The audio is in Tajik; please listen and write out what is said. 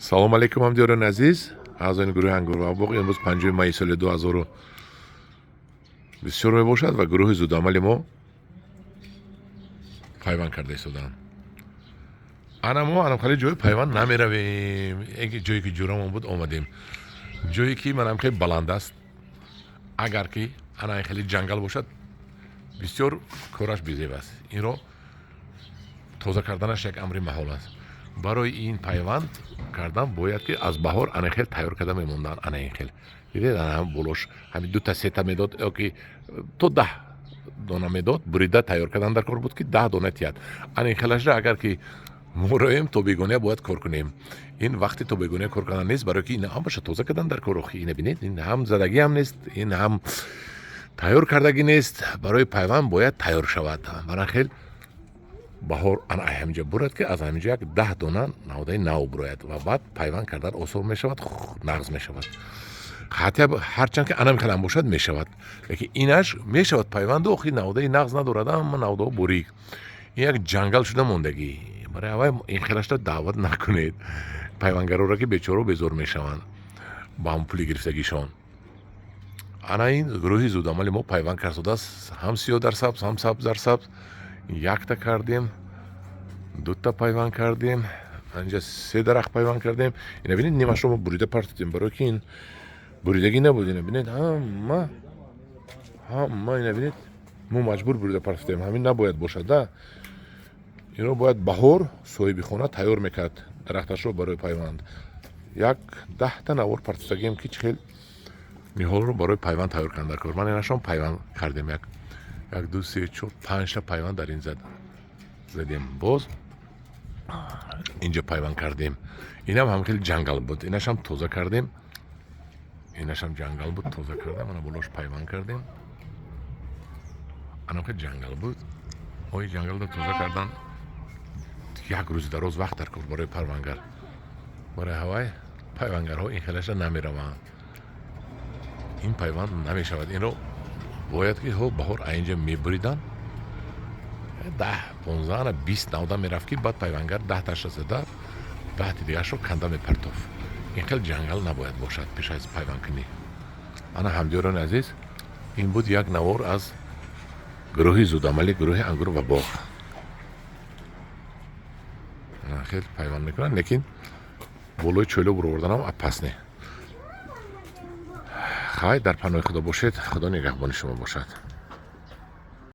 Салом алейкум, ҳамдиёрони азиз, аъзони гурӯҳи «Ангур ва боғ». Имрӯз 5 майи соли 2024 мебошад ва гурӯҳи зудамали мо пайванд карда истодаанд. Ана мо анам хеле ҷои пайванд намеравем, ҷое ки ҷурамон буд омадем, ҷое ки манам хеле баланд аст. Агар ки ана хеле ҷангал бошад, бисёр кораш безеб аст. Инро тоза карданаш як амри маҳол аст. Барои ин пайванд кардан бояд ки аз баҳор ана хел тайёр карда мемонданд. Ана ин хел дидед, ана болош ҳамин дута, сета медод ёки то 10 дона медод. Бурида тайёр кардан дар кор буд, ки 10 дона тиҳад. Ана ин хелашра агар ки мо роем, то бегония бояд кор кунем. Ин вақти то бегония кор кардан нест, барое ки ин ҳамаша тоза кардан дар кор. Охи, ина бинед, ин ҳам задагиам нест, ин ҳам тайёр кардагӣ нест. Барои пайванд бояд тайёр шавад. Мана хел баҳор ана ҳаминҷа бурад, ки аз ҳаминҷа як 10 дона наводаи нав бурояд ва баъд пайванд кардан осон мешавад, нағз мешавад. Ҳарчанд ки анам хелам бошад, мешавад, лекин инаш мешавад пайванду охи наводаи нағз надорад, ҳама наводаҳо бурик. Ин як ҷангал шуда мондагӣ. Барои аввай ин хелашро даъват накунед пайвандгароро, ки бечоро безор мешаванд ба ҳам пули гирифтагишон. Ана ин гурӯҳи зудамали мо пайванд кардааст, ҳам сиёҳ дар сабз, ҳам сабз дар сабз. Якта кардем, дута пайванд кардем, анҷа се дарахт пайванд кардем. Ина бинед, нимашро мо бурида партодем, барое ки ин буридагӣ набуд. Ина бинед, ҳама, ҳама, ина бинед, мо маҷбур бурида партодем. Ҳамин набояд бошад да. Инро бояд баҳор соҳиби хона тайёр мекард дарахташро барои пайванд. Як 10-та навор партодагием, ки чӣ хел ниҳолро барои пайванд тайёр кардан дар кор. Ман инашон пайванд кардем. Як, ду, се, чор, панҷта пайванд дар ин задем. Боз инҷа пайванд кардем. Инам ҳам хеле ҷангал буд, инашам тоза кардем. Инашам ҷангал буд, тоза кардем, ана болош пайванд кардем. Анам хеле ҷангал буд. Ои ҷангалро тоза кардан як рӯзи дароз вақт дар кор барои пайвандгар. Барои ҳавай пайвандгарҳо ин хелаша намераванд. Ин пайванд намешавад. Инро бояд ки ҳо баҳор аинҷа мебуриданд, 10, 15, ана 20 навда мерафт, ки баъд пайвандгар 10-таша зада, 10-ти дигарашро канда мепартофт. Ин хел ҷангал набояд бошад пеш аз пайвандкунӣ. Ана, ҳамдиёрони азиз, ин буд як навор аз гурӯҳи зудамали, гурӯҳи «Ангур ва боғ». Хел пайванд мекунанд, лекин болои чӯйло буроварданам опасно. Хай, дар паноҳи Худо бошед, Худо нигаҳбони шумо бошад.